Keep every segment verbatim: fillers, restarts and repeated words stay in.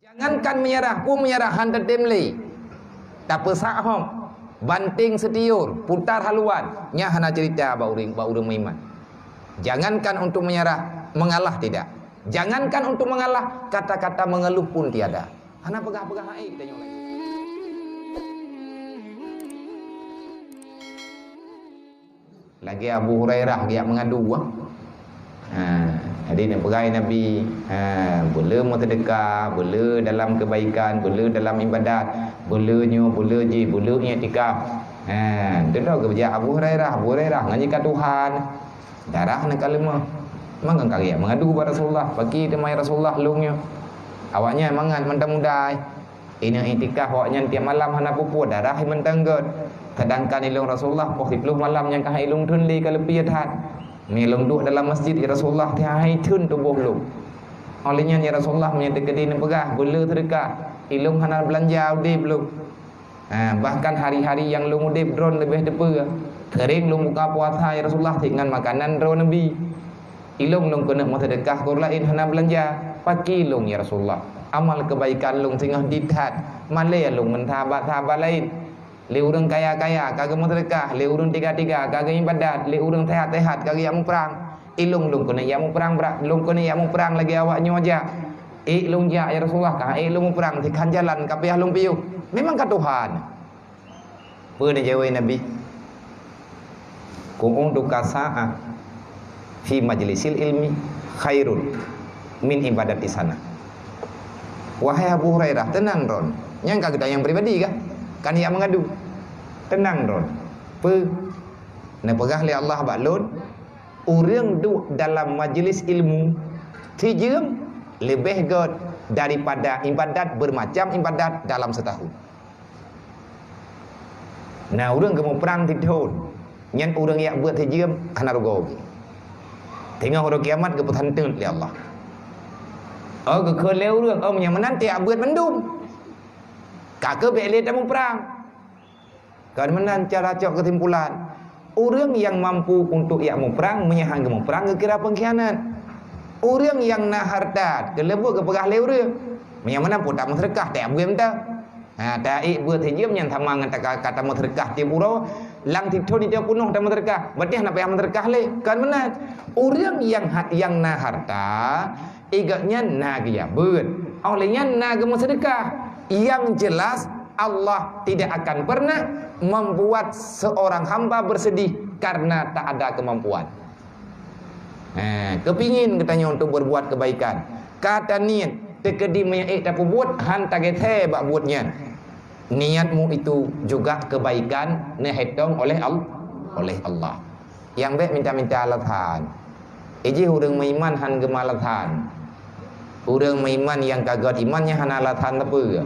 Jangankan menyerah, peue menyerah han teutem lé. Tapeusak hom, banting seutiur, putar haluan, nyan hana ceurita bak ureuëng, bak ureuëng meuiman. Jangankan untuk menyerah, mengalah tidak. Jangankan untuk mengalah, kata-kata mengeluh pun tiada. Hana peugah-peugah hai tanyoe lagée. Lagée Abu Hurairah geujak meungadu, ah. Ha, jadi neupeugah Nabi, ha, beule meuseudeukah, beule dalam keubaikan, beule dalam ibadat, beule nyoe, beule jih, beule iktikaf. Ha, teudoe geujak Abu Hurairah, Abu Hurairah ngon jih ka Tuhan. Darah neukaleumoh. Mangkang ka geujak meungadu bak Rasulullah, "Pakri teuma ya Rasulullah lôn nyoe?" Awaknyan mangat mantong muda. Inong iktikaf awaknyan tiep malam hana pupuk, darah mantong gét. Sedangkan ilong Rasulullah poh siplôh malam nyang ka hai ilong theun lé ka leupie that. Meulong duek dalam masjid, ya Rasulullah, tiep hai theun tuboh lôn. Oleh nyan, ya Rasulullah, meunyoe teukeudi neupeugah, beule seudeukah, ilong hana beulanja udeb lôn. Ha, bahkan hari-hari nyang lôn udeb droen leubeh teupeue. Keuring lôn buka puasa, ya Rasulullah, cit ngon makanan droe Nabi. Ilong lôn keuneuk meuseudeukah keu ureuëng laén hana beulanja. Pakri lôn, ya Rasulullah? Amal keubaikan lôn singoh dit that. Malée lôn ngon sahabat-sahabat laén. Lé ureuëng kaya-kaya ka geumeuseudeukah, lé ureuëng tiga-tiga ka geuibadat, lé ureuëng sehat-sehat ka geujak muprang. Ilong lôn keuneuk jak muprang brat, lôn keuneuk jak muprang lagée awaknyoe jak. Ék lôn jak, ya Rasulullah, ka ék lôn muprang, sikhan jalan ka piah lôn piôh. Memang ka Tuhan. Peue neujaweueb Nabi? "Qu'uduka sa'ah fi majlisil ilmi khairun min ibadati sanah." Wahai Abu Hurairah, teunang droen. Nyang ka geutanyong pribadi kah? Kan jak meungadu. Teunang droen. Peue? Neupeugah lé Allah bak lôn, ureuëng duek dalam majlis ilmu sijeuem leubeh gét daripada ibadat beurmacam ibadat dalam seutahun. Na ureuëng geumuprang sithon, nyan ureuëng jak beuet sijeuem hana rugoe. Teungoh uroe kiamat geupeusanteut lé Allah. Oh, geukheun lé ureuëng, oh, meunyoe meunan tajak beuet mandum. Ka keuh bék lé tamuprang. Kon meunan cara cok keusimpulan. Ureuëng nyang mampu untuk jak muprang, meunyoe han geumuprang geukira peungkhianat. Ureuëng nyang na hareuta, keuleubuk geupeugah lé ureuëng, "Meunyoe meunan peue tameuseudeukah, tajak beuet mantong." Ha, tajak beuet sijeuem nyan sama ngon taka-, ka tameuseudeukah tiep uroe, lam sithon jiteupeue peunoh tameuseudeukah. Berarti hana payah meuseudeukah lé. Kon meunan. Ureuëng nyang ha-, nyang na hareuta, gobnyan na geujak beuet. Óh lheueh nyan na geumeuseudeukah. Yang jelas, Allah tidak akan pernah membuat seorang hamba bersedih karena tak ada kemampuan. Ha, keupingin geutanyoe untuk berbuat kebaikan. Ka taniet, teukeudi meunyoe ék tapeubuet, han tageusé bak buet nyan. Niatmu itu juga kebaikan neuhitong oleh Al-, oleh Allah. Nyang bék minta-minta alasan. Ijih ureuëng meuiman han geumaalasan. Ureuëng meuiman nyang ka gét iman nyan hana alasan sapeue.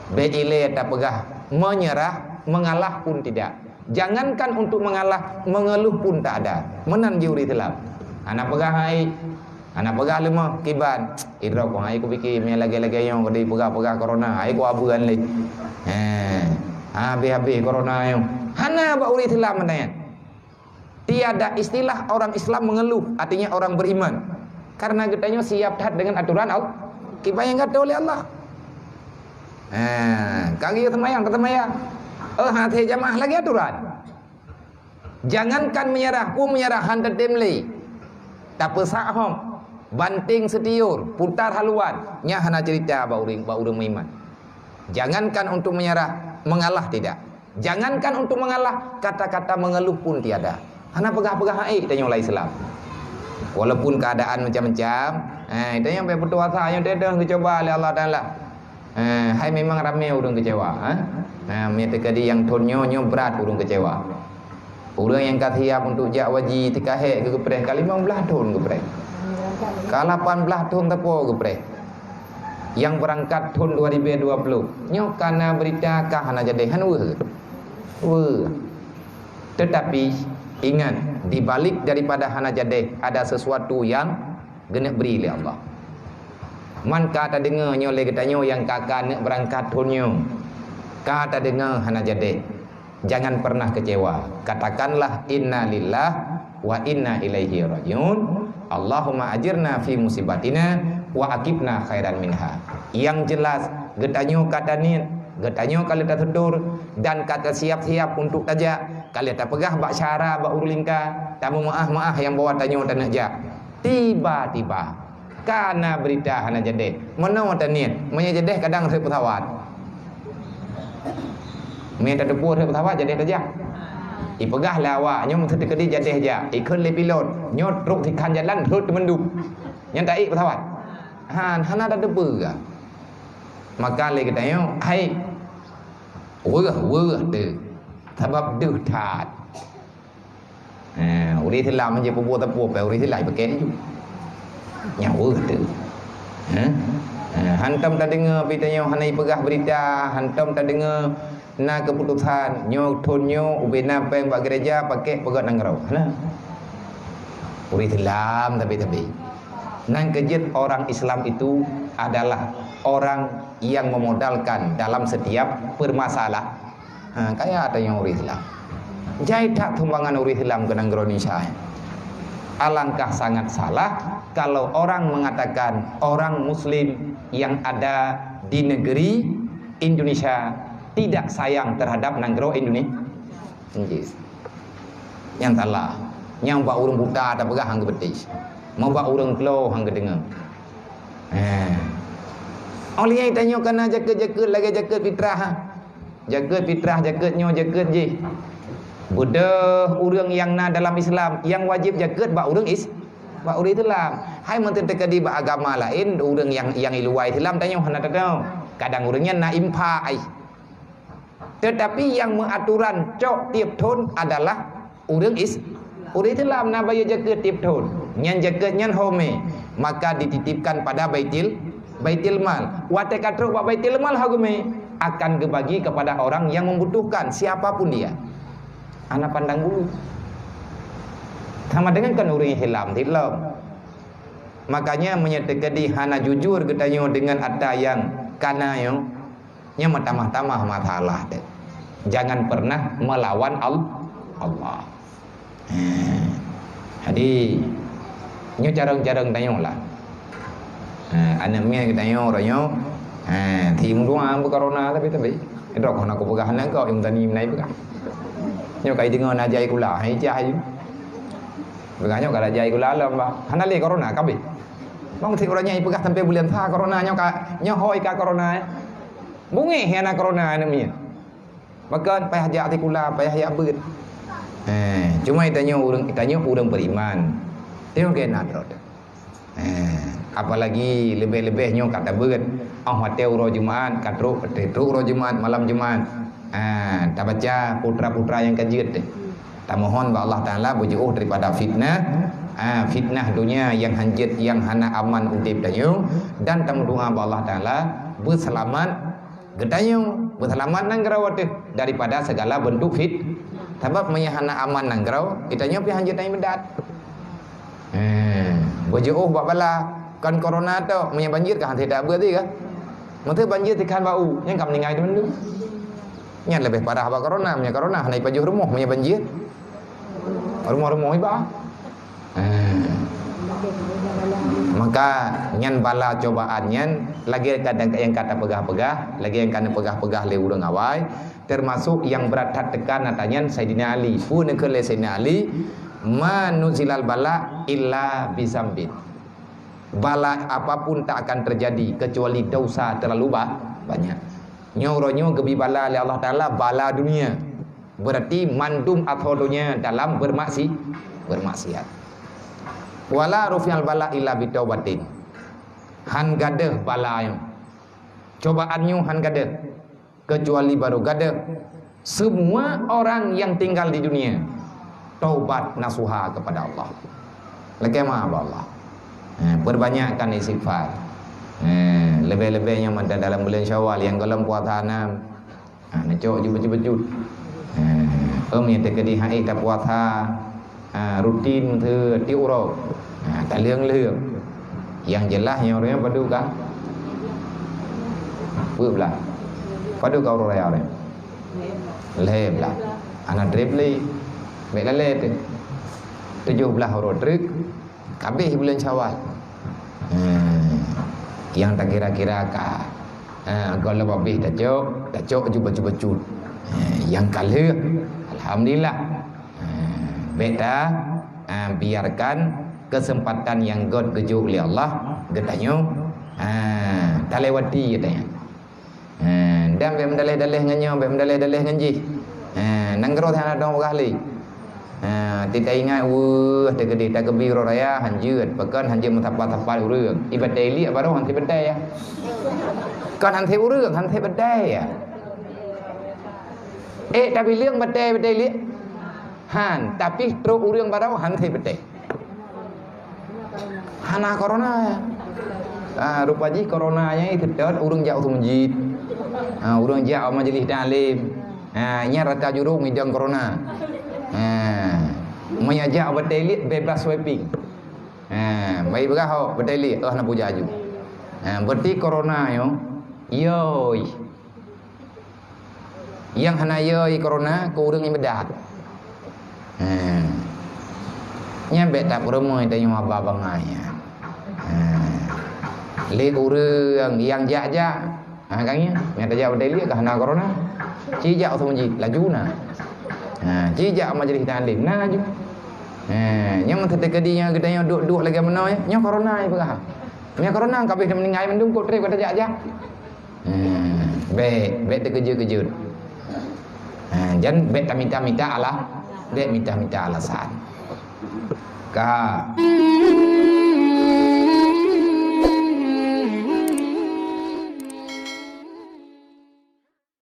Bék ilée tapeugah menyerah, mengalah pun tidak. Jangankan untuk mengalah, mengeluh pun tak ada. Meunan jih ureuëng Islam. Hana peugah hai, hana peugah leumoh kiban. Idroe kong hai kupike meunyoe lagée-lagée nyoe ka dipeugah-peugah corona, hai kuabeuan lé. He, habéh-habéh corona nyoe. Hana bak ureuëng Islam meunan. Tiada istilah orang Islam mengeluh, artinya orang beriman. Karena geutanyoe siap that dengan aturan Allah. Kiban nyang geuatur oleh Allah. Ha, ka geuyue seumayang, taseumayang. Oh, hase jamaah lagée aturan. Jangankan menyerah, peue menyerah han teutem lé. Tapeusak hom, banting seutiur, putar haluan, nyan hana ceurita bak ureuëng, bak ureuëng meuiman. Jangankan untuk menyerah, mengalah tidak. Jangankan untuk mengalah, kata-kata mengeluh pun tiada. Hana peugah-peugah hai tanyoe lam Islam. Walaupun keadaan macam-macam, eh, tanyoe bék putus asa, nyoe teuh geucuba lé Allah Taala. Eh, hai memang ramé ureuëng kecewa, eh? Eh, meunyoe teukeudi nyang thon nyoe, nyoe brat ureuëng kecewa. Ureuëng nyang ka siap untuk jak haji teuka hék geupreh, ka limong blaih thon geupreh. Ka lapan blaih thon teupeu geupreh. Nyang beurangkat thon dua ribu dua puluh. Nyoe ka na beurita ka hana jadi, han weueh. Weueh. Tetapi, ingat, di balik daripada hana jadi, ada sesuatu nyang geuneuk bri lé Allah. Man ka tadeungoe nyoe lé geutanyoe nyang ka, ka neuk beurangkat thon nyoe. Ka tadeungoe hana jadi. Jangan pernah kecewa. Katakanlah, "Inna lillah wa inna ilaihi rajiun. Allahumma ajirna fi musibatina wa aqibna khairan minha." Nyang jeulaih, geutanyoe ka taniet, geutanyoe ka lheueh tatutur, dan ka tasiap-siap untuk tajak, ka lheueh tapeugah bak syara, bak ureuëng lingka, tameumaáh-maáh nyang bahwa tanyoe taneuk jak. Tiba-tiba, ka na beurita hana jadeh. Meunoe taniet, meunyoe jadeh kadang rhot peusawat. Meunyoe tateupeue rhot peusawat, jadeh tajak. Ipeugah lé awak, nyoe meuseuti keudeh jadeh jak. Ikheun lé pilot, nyoe trok sikhan jalan rhot teumandum. Nyan taék peusawat. Han, hana tateupeue. Maka lé geutanyoe, hai, weueh, weueh teuh. Sabab deuh that. Eh, ureuëng Islam je peubuet teupeu, pé ureuëng Islam pakai ju. Nyawa teuh. Eh? Eh, hantom tadeungoe pih tanyoe hana ipeugah beurita, hantom tadeungoe na keuputosan, nyoe thon nyoe ubé na péng bak gereja pakai peugöt nanggroe. Hana. Ureuëng Islam tapi-tapi. Nan keujeuet orang Islam itu adalah orang yang memodalkan dalam setiap permasalah. Ha, kaya tanyoe ureuëng Islam. Jai that sumbangan ureuëng Islam keu nanggroe Indonesia. Alangkah sangat salah kalau orang mengatakan orang Muslim yang ada di negeri Indonesia tidak sayang terhadap nanggroe Indonesia. Nyan salah. Nyang bak ureuëng buta tapeugah hang geupeutih. Meubak ureuëng klo hang geudeungoe. Eh. Oleh nyan tanyoe kana jakeuet-jakeuet lagée jakeuet fitrah, ha. Jakeuet fitrah, jakeuet nyoe, jakeuet jih. Beudôh ureuëng nyang na dalam Islam, nyang wajéb jakeuet bak ureuëng Is-, bak ureuëng Islam. Hai meunteuka di bak agama laén, ureuëng nyang, nyang i luwa Islam tanyoe hana tateupeue. Kadang ureuëng nyan na infak ai. Tetapi yang meuaturan cok tiep thon adalah ureuëng Is-, ureuëng Islam na bayeue jakeuet tiep thon. Nyan jakeuet nyan homé, maka dititipkan pada baitil, baitil mal. Watée ka trok bak baitil mal homé, akan geubagi kepada orang yang membutuhkan, siapa pun dia. Hana pandang bulu. Sama dengan kan ureuëng Islam di lom. Makanya meunyoe teukeudi hana jujur geutanyoe dengan ata nyang kana nyoe, nyan meutamah-tamah masalah teuh. Jangan pernah melawan Al-, Allah. Eh, jadi, nyoe carông-carông tanyoe lah. Eh, aneuk miet geutanyoe uroe nyoe, eh, si meutuah beukorona tapi-tapi. Droe kon aku peugah aneuk kau, nyang tani meunai peugah. Nyoe kai deungoe na jai kula, hai cah aju. Peugah nyoe ka jai kula lom bah. Hana lé korona kabeh. Bang si uroe nyoe peugah sampai buleuen sa korona nyoe ka, nyoe hôi ka korona, eh. Bungéh hana korona aneuk miet. Bahkan payah jak sikula, payah jak beuet. Eh, cuma tanyoe ureuëng, tanyoe ureuëng beriman. Tanyoe keunan droe. Eh, apalagi leubeh-leubeh nyoe ka tabeuet. Óh watée uroe Jumat, ka trok, trok uroe Jumat, malam Jumat. Ah, tabaca putra-putra nyang ka jeuet teuh. Tamohon bak Allah Taala beujiôh daripada fitnah, ah, fitnah dunia nyang hanjeuet, nyang hana aman udeb tanyoe, dan tameudoa bak Allah Taala beuseulamat geutanyoe, beuseulamat nanggroe teuh daripada segala bentuk fit-, sabab meunyoe hana aman nanggroe, geutanyoe pih hanjeuet tanyoe meudat. Eh, beujiôh bak bala, kon korona tok, meunyoe banjir ka hana that beuet ka. Meunteuk banjir tikhan bak u, nyan ka meuninggai teumandum. Nyan leubeh parah bak korona, meunyoe korona hana ipajoh rumoh, meunyoe banjir, rumoh-rumoh iba. Eh. Maka nyan bala cobaan nyan lagée kadang nyang ka tapeugah-peugah, lagée nyang ka neupeugah-peugah lé ureuëng awai, termasuk nyang brat that teuka na tanyan Saidina Ali. Peue neukheun lé Saidina Ali, "Ma nuzilal bala illa bizambin." Bala apapun tak akan terjadi kecuali dosa terlalu ba-, banyak. Nyoe uroe nyoe geubi bala lé Allah Taala, bala dunia. Berarti mandum atho donya dalam bermaksi-, bermaksiat. Wala rufi'al bala illa bitaubatin. Han gadeuh bala nyoe. Cobaan nyoe han gadeuh. Kecuali baru gadeuh. Semua orang yang tinggal di dunia taubat nasuha kepada Allah. Lakée meu'ah bak Allah. Eh, perbanyakkan istighfar. Eh, leubeh-leubeh nyang mantong dalam bulan Syawal, nyang golom puasa nam. Ha, neucok ju bacut-bacut. Ha, em nyang teukeudi hai tapuasa, ha, rutin meuseu tiep uroe. Ha, taleueng-leueng. Nyang jeulaih nyoe ureuëng padub ka? Peuet blah. Padub ka uroe raya ureuëng? Lhée blah. Hana treb lé. Bék lalée teuh. Tujoh blah uroe treuk. Kabeh bulan Syawal. Hmm. Nyang takira-kira ka, ha, gohlom babeh tacok, tacok ju bacut-bacut. Ha, nyang ka lheueh, alhamdulillah. Ha, bèk ta, ha, biarkan kesempatan nyang göt geujok lé Allah geutanyoe, ha, talewati geutanyoe. Ha, dan bèk meudaleh-daleh ngon nyoe, bèk meudaleh-daleh ngon jih. Ha, nanggroe hana dong peugah lé. Ha, ti taingat, weueh, teukeudeh takeubri uroe raya, hanjeuet, pakon hanjeuet meusapa-sapa ureueng. I batèe liek baroe han sép batèe, ya. Kon han sép ureueng, han sép batèe, ya. Eh, tabileueng batèe, batèe liek. Han, tapi trok ureueng baroe han sép batèe. Hana corona, ya. Ah, rupa jih corona nyan seutôt ureueng jak u meujid. Ah, ureueng jak u majlis taklim. Ah, nyan rata jurông idong corona. Ah, meunyo jak u batèe liek bebas sweeping. Ah, bèk peugah ho batèe liek, oh, na puja aju. Ah, berarti corona nyoe, yoi. Nyang hana yoi corona keu ureueng ibadat. Ha. Nyan bèk tapeurumoe tanyoe haba bangai nyan. Ha. Lé ureueng nyang jak-jak, ha, ka ngieng, nyang tajak batèe liek ka hana corona. Ci jak u meujid, laju na. Ha, ci jak majlis taklim, na laju. Ha, nyang meuteukadi nyang geutanyoe duek-duek lagèe meunoe, nyoe corona ipeugah. Nyoe corona ka abéh meuninggai mandum, kok trép ka tajak-jak. Hmm, bèk, bèk teukeujot-keujot. Ha, jan bèk tamita-mita ala-, bèk mita-mita alasan. Ka.